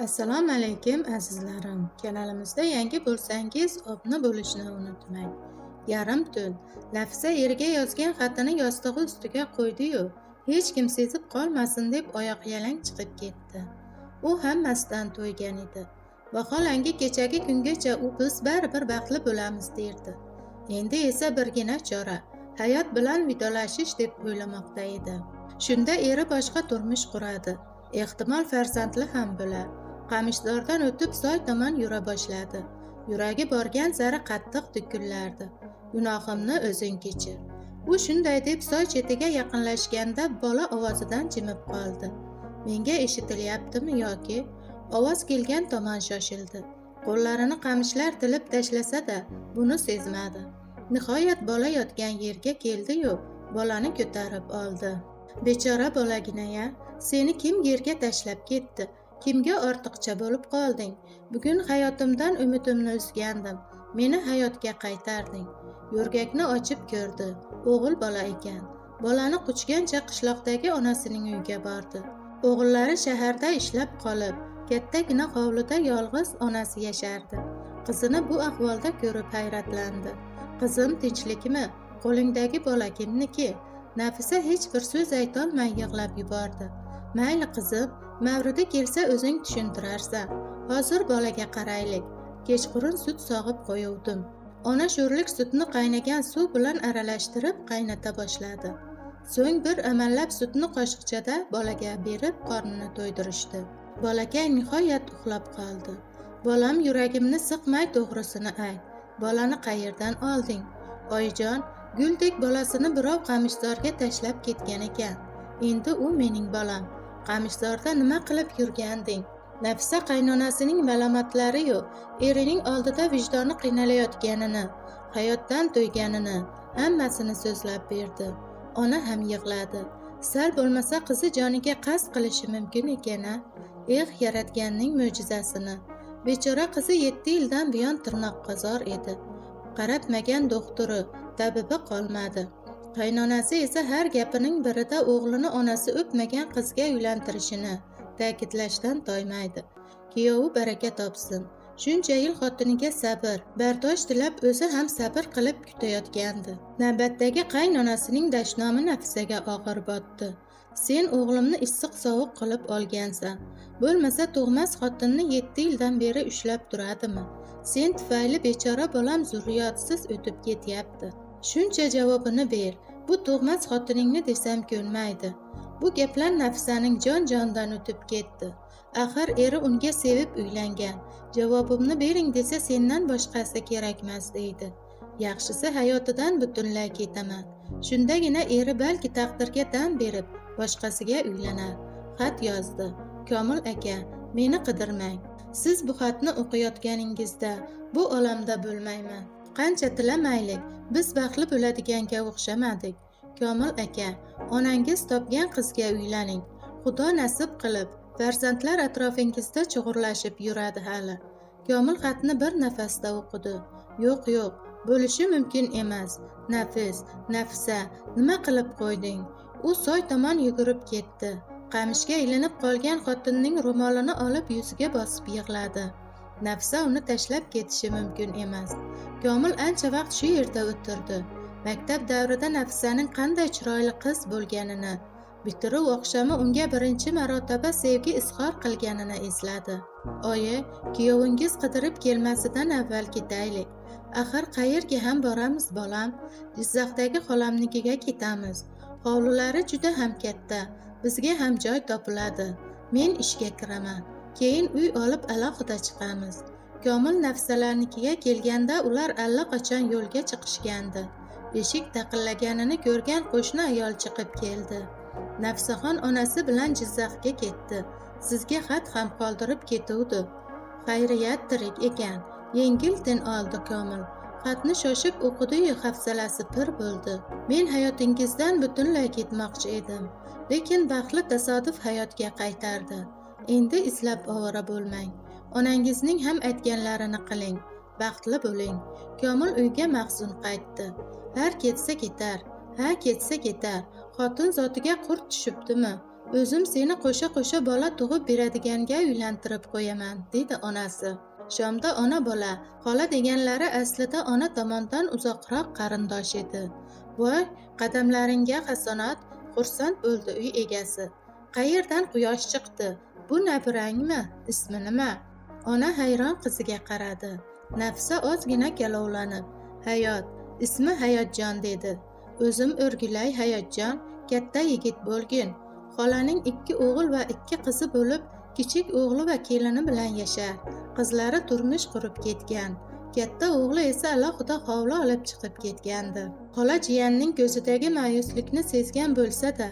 Assalomu alaykum, azizlarim. Kanalimizda yangi bo'lsangiz, obuna bo'lishni unutmang. Yarim tun. Nafisa eriga yozgan xatini yostig'i ustiga qo'ydi-yu, hech kim sezib qolmasin deb oyoq yalang chiqib ketdi. U hammasidan to'ygan edi. Vaholanki kechagi kungacha u biz baribir baxtli bo'lamiz derdi. Endi esa birgina chora hayot bilan vidolashish deb o'ylamoqda edi. Shunda eri boshqa turmush quradi. Ehtimol farzandli ham bo'lar. Qamishzordan o'tib soy tomon yura boshladi. Yuragi borgan sari qattiq dukullardi. Gunohimni o'zing kechir. U shunday deb soy chetiga yaqinlashganda bola ovozidan jimib qoldi. Menga eshitilyaptimi yoki? Ovoz kelgan tomon shoshildi. Qo'llarini qamishlar tilib tashlasa-da, buni sezmadi. Nihoyat bola yotgan yerga keldi-yu, bolani ko'tarib oldi. Bechora bolagina-ya, seni kim yerga tashlab ketdi? Kimga ortiqcha bo'lib qolding? Bugun hayotimdan umidimni uzgandim. Meni hayotga qaytarding. Yo'rgakni ochib ko'rdi. O'g'il bola ekan. Bolani quchgancha qishloqdagi onasining uyiga bordi. O'g'illari shaharda ishlab qolib, kattagina hovlida yolg'iz onasi yashardi. Qizini bu ahvolda ko'rib hayratlandi. Qizim, tinchlikmi? Qo'lingdagi bola kimniki? Nafisa hech bir so'z aytolmay yig'lab yubordi. Mayli qizim, mavridi kelsa o'zing tushuntirarsan. Hozir bolaga qaraylik. Kechqurun sut sog'ib qo'yuvdim. Ona sho'rlik sutni qaynagan suv bilan aralashtirib qaynata boshladi. So'ng bir amallab sutni qoshiqchada bolaga berib qornini to'ydirishdi. Bolakay nihoyat uxlab qoldi. Bolam, yuragimni siqmay to'g'risini ayt. Bolani qayerdan olding? Oyijon, guldek bolasini birov qamishzorga tashlab ketgan ekan. Endi u mening bolam. Qamishzorda nima qilib yurganding? Nafisa qaynonasining malomatlari-yu erining oldida vijdoni qiynalayotganini, hayotdan to'yganini hammasini so'zlab berdi. Ona ham yig'ladi. Sal bo'lmasa qizi joniga qasd qilishi mumkin ekan-a? Eh, yaratganning mo'jizasini. Bechora qizi 7 yildan buyon tirnoqqa zor edi. Qaratmagan doktori, tabibi qolmadi. Qaynonasi esa har gapining birida o'g'lini onasi o'pmagan qizga uylantirishini ta'kidlashdan toymaydi. Kuyovi baraka topsin. Shuncha yil xotiniga sabr, bardosh tilab o'zi ham sabr qilib kutayotgandi. Navbatdagi qaynonasining dashnomi Nafisaga og'ir botdi. Sen o'g'limni issiq sovuq qilib olgansan. Bo'lmasa tug'mas xotinni 7 yildan beri ushlab turadimi? Sen tufayli bechora bolam zurriyotsiz o'tib ketyapti. Shuncha javobini ber. Bu tug'mas xotiningni desam ko'nmaydi. Bu gaplar Nafisaning jon-jonidan o'tib ketdi. Axir eri unga sevib uylangan. Javobimni bering desa sendan boshqasi kerakmas deydi. Yaxshisi hayotidan butunlay ketaman. Shundagina eri balki taqdirga tan berib boshqasiga uylanar. Xat yozdi. Komil aka, meni qidirmang. Siz bu xatni o'qiyotganingizda bu olamda bo'lmayman. Qancha tilamaylik, biz baxtli bo'ladiganga o'xshamadik. Komil aka, onangiz topgan qizga uylaning. Xudo nasib qilib, farzandlar atrofingizda chug'urlashib yuradi hali. Komil xatni bir nafasda o'qidi. Yo'q, yo'q, bo'lishi mumkin emas. Nafis, Nafisa, nima qilib qo'yding? U soy tomon yugurib ketdi. Qamishga ilinib qolgan xotinning ro'molini olib yuziga bosib yig'ladi. Nafisa uni tashlab ketishi mumkin emas. Komil ancha vaqt shu yerda o'tirdi. Maktab davrida Nafisaning qanday chiroyli qiz bo'lganini, bitiruv oqshomi unga birinchi marotaba sevgi izhor qilganini esladi. Oyi, kuyovingiz qidirib kelmasidan avval ketaylik. Axir qayerga ham boramiz bolam? Jizzaxdagi xolamnikiga ketamiz. Hovlilari juda ham katta. Bizga ham joy topiladi. Men ishga kiraman. Keyin uy olib alohida chiqamiz. Komil Nafisalarnikiga kelganda ular allaqachon yo'lga chiqishgandi. Eshik taqillaganini ko'rgan qo'shni ayol chiqib keldi. Nafisaxon onasi bilan Jizzaxga ketdi. Sizga xat ham qoldirib ketuvdi. Xayriyat, tirik ekan. Yengil tin oldi Komil. Xatni shoshib o'qidi-yu hafsalasi pir bo'ldi. Men hayotingizdan butunlay ketmoqchi edim. Lekin baxtli tasodif hayotga qaytardi. Endi izlab ovora bo'lmang. Onangizning ham aytganlarini qiling. Baxtli bo'ling. Komil uyga mahzun qaytdi. Har ketsa ketar, ha ketsa ketar. Xotin zotiga qurt tushibdimi? O'zim seni qo'sha-qo'sha bola tug'ib beradiganga uylantirib qo'yaman, dedi onasi. Shomda ona bola, xola deganlari aslida ona tomondan uzoqroq qarindosh edi. Voy, qadamlaringga hasanat, xursand bo'ldi uy egasi. Qayerdan quyosh chiqdi? Bu nabirangmi? Ismi nima? Ona hayron qiziga qaradi. Nafisa ozgina kalovlanib, Hayot, ismi Hayotjon dedi. O'zim o'rgilay Hayotjon, katta yigit bo'lgin. Xolaning 2 o'g'il va 2 qizi bo'lib, kichik o'g'li va kelini bilan yashar. Qizlari turmush qurib ketgan. Katta o'g'li esa alohida hovli olib chiqib ketgandi. Xola jiyanning ko'zidagi ma'yuslikni sezgan bo'lsa-da,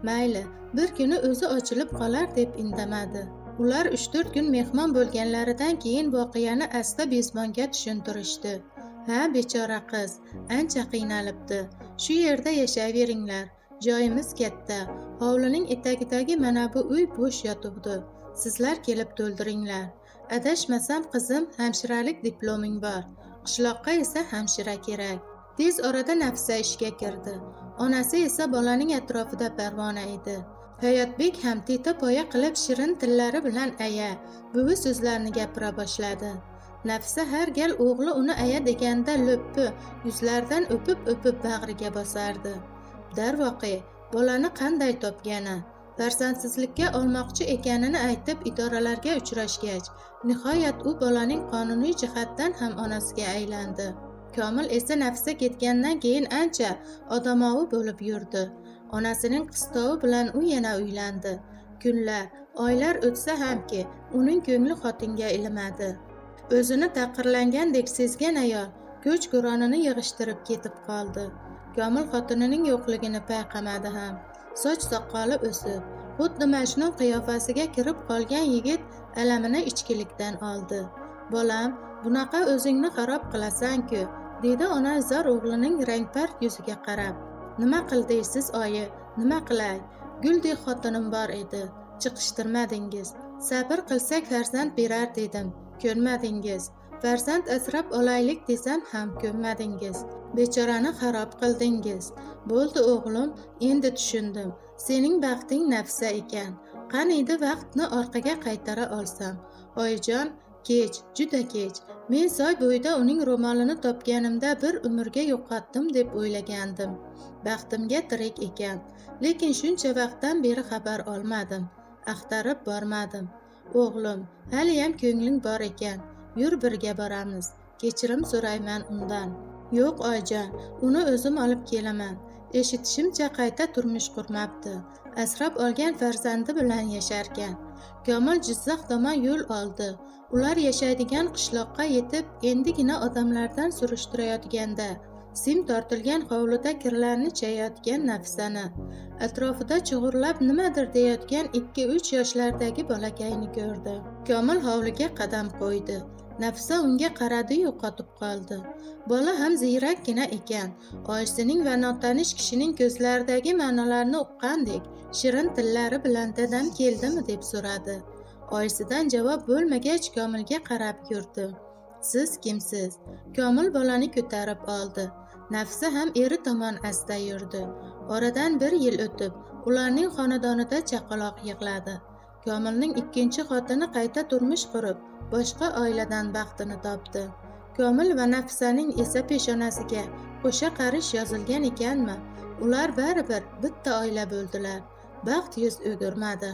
mayli, bir kuni o'zi ochilib qolar deb indamadi. Ular 3-4 kun mehmon bo'lganlaridan keyin voqeani asta Bezbonga tushuntirishdi. Ha, bechora qiz, ancha qiynalibdi. Shu yerda yashayveringlar. Joyimiz katta. Hovlining etagidagi mana bu uy bo'sh yotibdi. Sizlar kelib to'ldiringlar. Adashmasam qizim, hamshiralik diploming bor. Qishloqqa esa hamshira kerak. Tez orada Nafisa ishga kirdi. Onasi esa bolaning atrofida parvona edi. Hayotbek ham teta poya qilib shirin tillari bilan aya, buvi so'zlarni gapira boshladi. Nafisa har gal o'g'li uni aya deganda lo'ppi yuzlaridan o'pib-o'pib bag'riga bosardi. Darvoqe, bolani qanday topgani, farzandsizlikka olmoqchi ekanini aytib idoralarga uchrashgach, nihoyat u bolaning qonuniy jihatdan ham onasiga aylandi. Komil esa Nafisa ketgandan keyin ancha odamovi bo'lib yurdi. Onasining qistovi bilan u yana uylandi. Kunlar, oylar o'tsa hamki, uning ko'ngli xotinga ilinmadi. O'zini taqirlangandek sezgan ayol ko'ch ko'ronini yig'ishtirib ketib qoldi. Komil xotinining yo'qligini payqamadi ham. Soch soqoli o'sib, xuddi Majnun qiyofasiga kirib qolgan yigit alamini ichkilikdan oldi. Bolam, bunaqa o'zingni xarob qilasan-ku, dedi ona zor o'g'lining rangpar yuziga qarab. Nima qil deysiz oyi, nima qilay? Guldek xotinim bor edi, chiqishtirmadingiz. Sabr qilsak farzand berar dedim, ko'nmadingiz. Farzand asrab olaylik desam ham ko'nmadingiz. Bechorani xarob qildingiz. Bo'ldi o'g'lim, endi tushundim. Sening baxting Nafisa ekan. Qaniydi vaqtni orqaga qaytara olsam. Oyijon, kech, juda kech. Men soy bo'yida uning ro'molini topganimda bir umrga yo'qotdim deb o'ylagandim. Baxtimga tirik ekan. Lekin shuncha vaqtdan beri xabar olmadim. Axtarib bormadim. O'g'lim, haliyam ko'ngling bor ekan. Yur birga boramiz. Kechirim so'rayman undan. Yo'q oyijon, uni o'zim olib kelaman. Eshitishimcha qayta turmush qurmabdi. Asrab olgan farzandi bilan yasharkan. Komil Jizzax tomon yo'l oldi. Ular yashaydigan qishloqqa yetib, endigina odamlardan surishtirayotganda sim tortilgan hovlida kirlarni chayayotgan Nafisani, atrofida chug'urlab nimadir deyotgan 2-3 yoshlardagi bolakayni ko'rdi. Komil hovliga qadam qo'ydi. Nafisa unga qaradi-yu qotib qoldi. Bola ham ziyrakkina ekan. Oyisining va notanish kishining ko'zlaridagi ma'nolarni uqqandek, shirin tillari bilan dadam keldimi deb so'radi. Oyisidan javob bo'lmagach Komilga qarab yurdi. Siz kimsiz? Komil bolani ko'tarib oldi. Nafisa ham eri tomon asta yurdi. Oradan 1 yil o'tib, ularning xonadonida chaqaloq yig'ladi. Komilning ikkinchi xotini qayta turmush qurib, boshqa oiladan baxtini topdi. Komil va Nafisaning esa peshonasiga qo'sha qarish yozilgan ekanmi? Ular baribir bitta oila bo'ldilar. Baxt yuz o'girmadi.